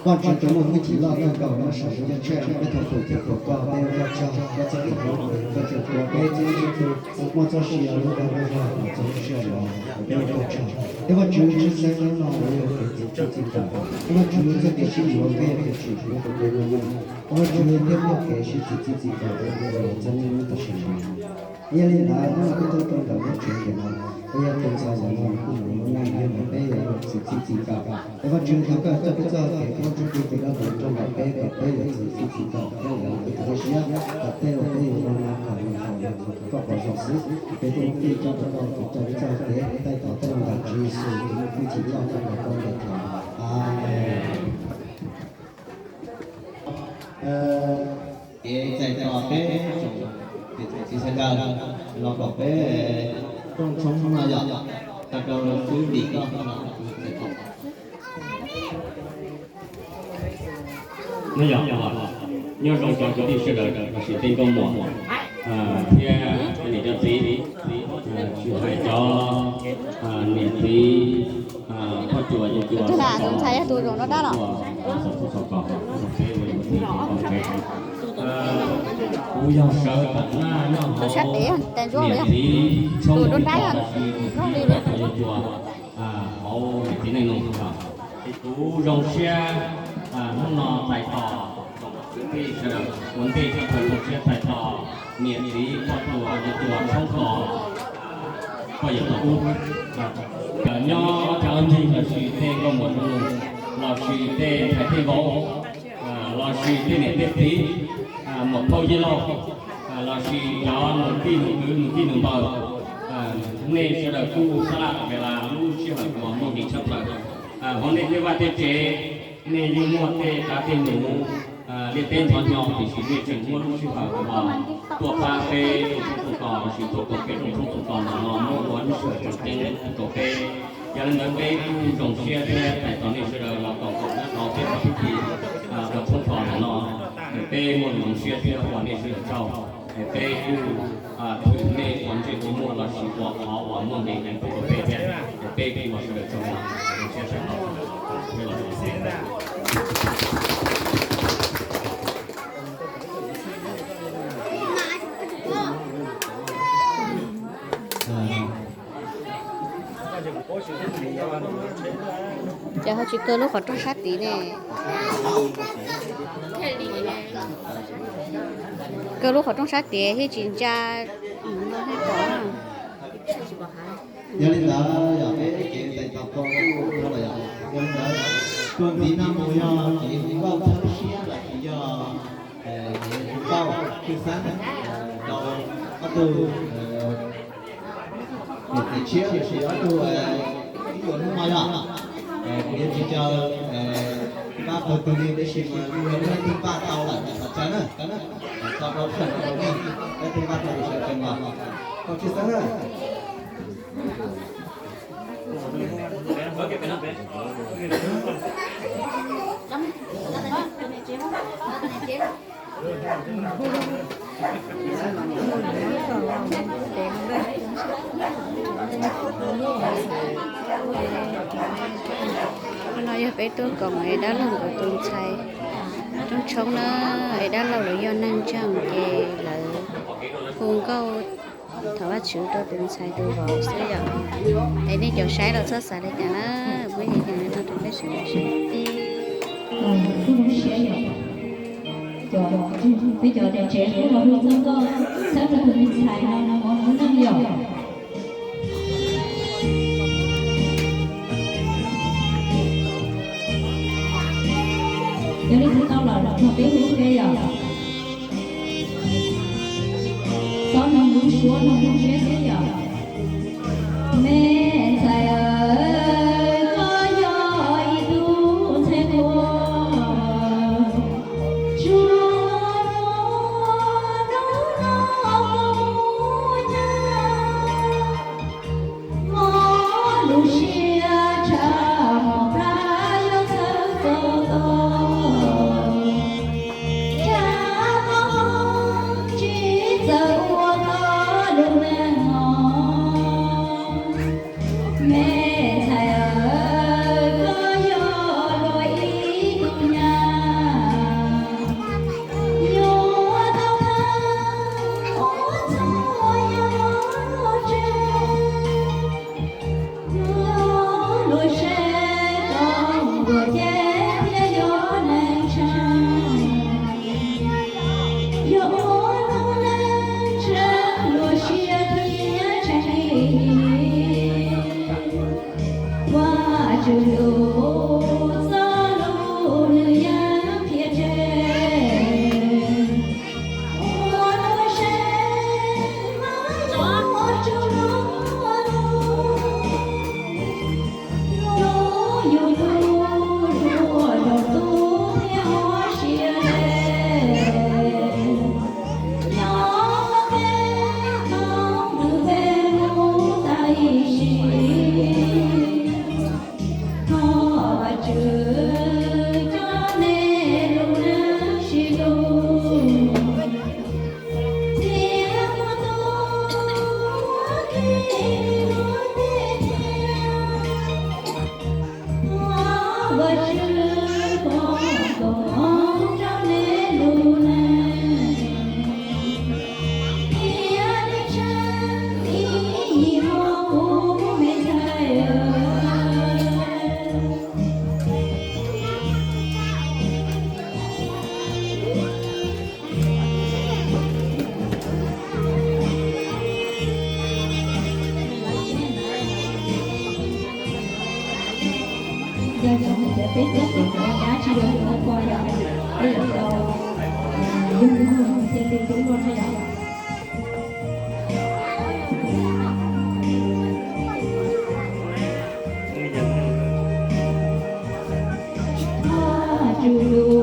Vajtswv tus muaj hwj chim loj kawg nkaus, nyob saum ntuj nyob tshiab, peb thov foom koob hmoov rau koj, peb ua koj tsaug, koj txoj kev hlub, koj tseem tua peb txhua leej txhua tus muaj txoj sia lub dag lub zog los txog lub sij hawm no, peb ua koj tsaug. Tus Vajtswv tshwj xeeb hnub no uas yog kev txiav txim txim tau, tus Vajtswv txoj kev sib yuav koj yog tus tsim hlub rau peb lub neej, tus Vajtswv thiaj muaj kev sib txiav txim txim tau rau peb txhua leej txhua tus. Yog li ntawd hnub no peb tuaj rau ntawm neb tsev ntawm no, peb yog tus ntxhais ntawm no kuj mus lub neej yog ntawm peb yuav txiav txim txim tau. Es Vajtswv thov koj txoj kev txhawb kev koob txhawb tus dab laug rau ntawm peb kom peb yuav txiav txim txim tau thiab yuav ua tus siab kom tej uas peb yuav ua no kom nws haum los koj pom zoo xwb. Peb tuaj coj rau koj tus txoj kev txhawb kev koob txhawb tus dab laug ntawm Tswv Yexus tus hwj chim loj kawg nkaus koj ntawm no. Amees. Kev txais tos peb tsoom niam txiv sawv daws los kom peb rooj tshoob no yom, tau rau xwb vim koj txais tos. Nyob zoo cov kwv tij sawv daws los sis tej nkauj muam thiab cov niam cov txiv, tsis hais cov niam txiv poj ruam yawg ruam, tus ntxhais yog tus zoo no dab los. Kuv yog sawv tom qab nyob hauv niam txiv tshoob tus dab los sis poj ruam yawg ruam hauv niam txiv neej no. Es kuv zoo siab hnub no txais tos kwv tij sawv daws ua ntej tshaj plaws, zoo siab txais tos niam txiv poj ruam yawg ruam tshoob tos poj yawm thaum ub. Nyob ob cag ob ncig los sis tej nkauj muam zoo los sis tej ntxhais tej vauv los sis tej niam tej txiv, muam phauj yij laug los sis cov nus tij nus kwv nus tij nus npawg, nej sawv daws kuj sab laj tas kev las lub sij hawm uas muaj nqis tshaj plaws. Hauv nej tej vaj tej tsev, nej yeej muaj tej dab tej num liaj teb ntxhov hnyo, tiam sis nej tseem muab lub sij hawm uas tuaj pab peb rooj tshoob tus tos los sis tuaj koom peb rooj tshoob tus tos ntawm no muab ua lub sij hawm tseem ceeb rau peb. Yog li ntawd peb kuj zoo siab thiab txais tos nej sawv daws los koom peb txhua txhua txhua tub ki ua tshoob tos ntawm no. Peb muaj lus zoo siab thiab ua nej sawv daws tsaug. Es peb kuj thwm nej ua ntsej ua muag los sis ua qhov uas muaj nqis heev rau peb thiab. Es peb kuj ua sawv daws tsaug, zoo siab sawv daws. Ces ho tsis kaw lub qhov rooj sab tid ne. Kaw lub qhov rooj sab tid thiaj tsis ntsa. Yog li ntawd yog peb kev txais tos koj lub no los yog, yog li ntawd tuaj ntxiv no mus yog kev nkauj thawb siab los sis yog kev nkauj tshwj xeeb rau ob tug niam txiv tshiab los sis ob tug ib yuav hnub no yog. Kuv yuav tsis caw pab pawg twg li, tab sis mas yog leej twg pab tau lawm thov caw na, tau rau sij hawm rau nej, leej twg pab tau li sawv tsees los tau tshwj xeeb na. Hnub no yog peb tuaj koom es dab laug nkawd tus ntxhais rooj tshoob na, es dab laug lawv yog neeg ntseeg ces lawv hu nkauj thov Vajtswv rau tus ntxhais tus vauv xwb yom. Es nej cov saib los txhob xav li cas na, muaj ib yam li no rau peb sawv daws saib. Peb cov niam tsev hnub no hu nkauj txhawb rau tus me ntxhais no no mov lub neej yom. Yog li tus tau lawm los peb hu ua ke yom. Txhob nug lub suab nug lub ntsiab thiab yom. Me ntxhais aw, koj yog ib tug ntxhais qhua, tsuas muaj hnub no koj mus nyab. Mob lub siab tshaj mos plab yuav txhawb txog tod, tshaj mos tsis txawj ua koj lub neej no. Yog cov hais tias peb txoj kev cov dab tsi yog ua pom yog peb yuav tau yog tus mus ces tus tus luag thiab yom.